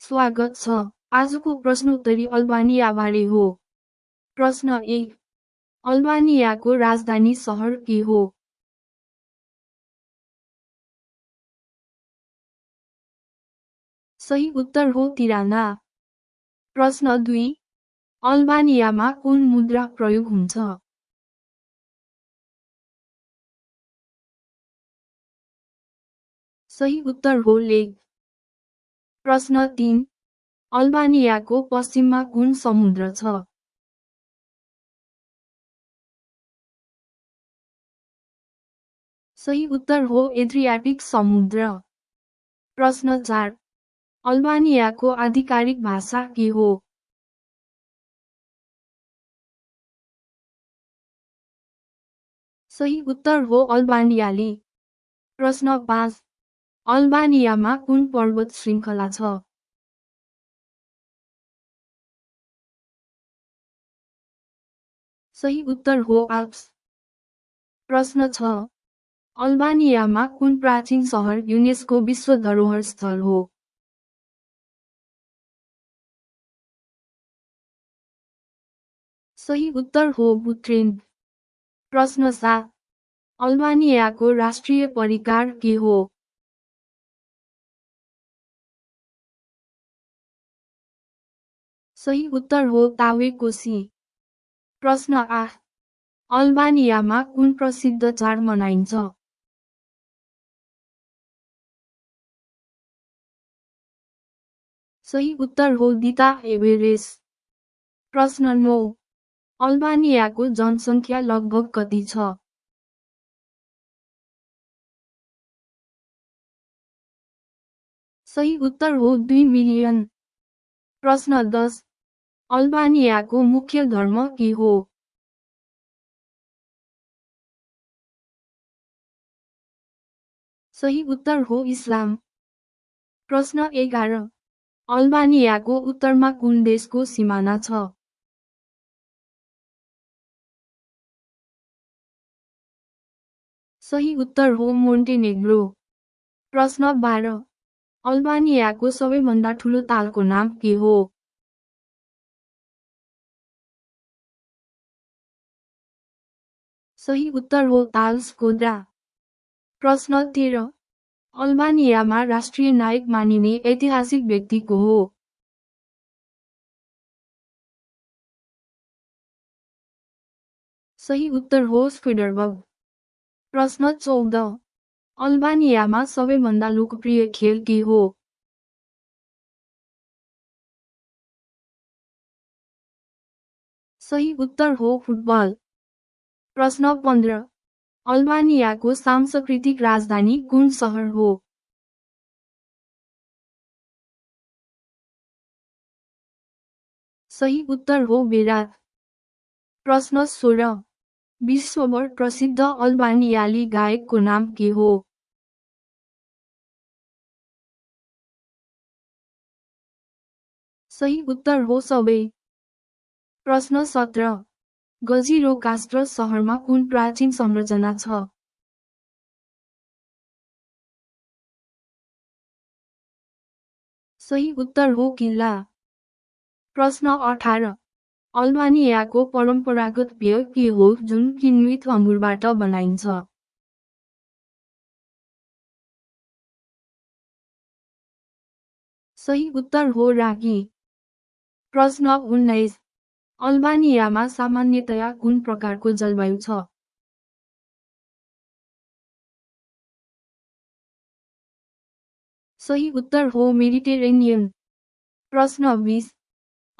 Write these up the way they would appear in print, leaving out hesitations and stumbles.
स्वागत छ। आजको प्रश्नोत्तरी अल्बानियाबारे हो। प्रश्न 1। अल्बानियाको राजधानी सहर के हो? सही उत्तर हो तिराना। प्रश्न 2। अल्बानियामा कुन मुद्रा प्रयोग हुन्छ? सही उत्तर हो लेग। प्रश्न 3। अल्बानियाको पश्चिममा कुन समुद्र छ? सही उत्तर हो एड्रियाटिक समुद्र। प्रश्न 4। अल्बानियाको आधिकारिक भाषा के हो? सही उत्तर हो अल्बानियाली। प्रश्न 5। अल्बानियामा कुन पर्वत श्रृङ्खला छ? सही उत्तर हो आल्प्स। प्रश्न 6। अल्बानियामा कुन प्राचीन सहर युनेस्को विश्व धरोहर स्थल हो? सही उत्तर हो बुट्रेन। प्रश्न 7। अल्बानियाको राष्ट्रिय परिकार के हो? सही उत्तर हो तावे कोसी। प्रश्न 8। अल्बानियामा कुन प्रसिद्ध चाड मनाइन्छ? सही उत्तर हो दिता एभेरेस। प्रश्न 9। अल्बानियाको जनसङ्ख्या लगभग कति छ? सही उत्तर हो 2 मिलियन। प्रश्न 10। अल्बानियाको मुख्य धर्म के हो? सही उत्तर हो इस्लाम। प्रश्न 11। अल्बानियाको उत्तरमा कुन देशको सिमाना छ? सही उत्तर हो मोन्टेनेग्रो। प्रश्न 12। अल्बानियाको सबैभन्दा ठुलो तालको नाम के हो? सही उत्तर हो ताल स्कोद्रा। प्रश्न 13। अल्बानियामा राष्ट्रिय नायक मानिने ऐतिहासिक व्यक्ति को हो? सही उत्तर हो स्क्विडरबग। प्रश्न 14। अल्बानियामा सबैभन्दा लोकप्रिय खेल के हो? सही उत्तर हो फुटबल। प्रश्न 15। अल्बानियाको सांस्कृतिक राजधानी कुन सहर हो? सही उत्तर हो बेरात। प्रश्न 16। विश्वभर प्रसिद्ध अल्बानियाली गायकको नाम के हो? सही उत्तर हो सबै। प्रश्न 17। गजिरो कास्ट्र सहरमा कुन प्राचीन संरचना छ? सही उत्तर हो किल्ला। प्रश्न 18। अल्बानियाको परम्परागत पेय के हो जुन किण्वित अङ्गुरबाट बनाइन्छ? सही उत्तर हो रागी। प्रश्न 19। अल्बानियामा सामान्यतया कुन प्रकारको जलवायु छ? सही उत्तर हो मेडिटेरेनियन। प्रश्न 20।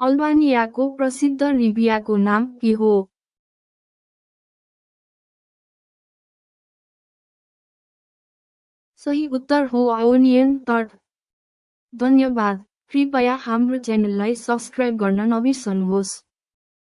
अल्बानियाको प्रसिद्ध रिभियाको नाम के हो? सही उत्तर हो आयोनियन तट। धन्यवाद। कृपया हाम्रो च्यानललाई सब्स्क्राइब गर्न नबिर्सनुहोस्।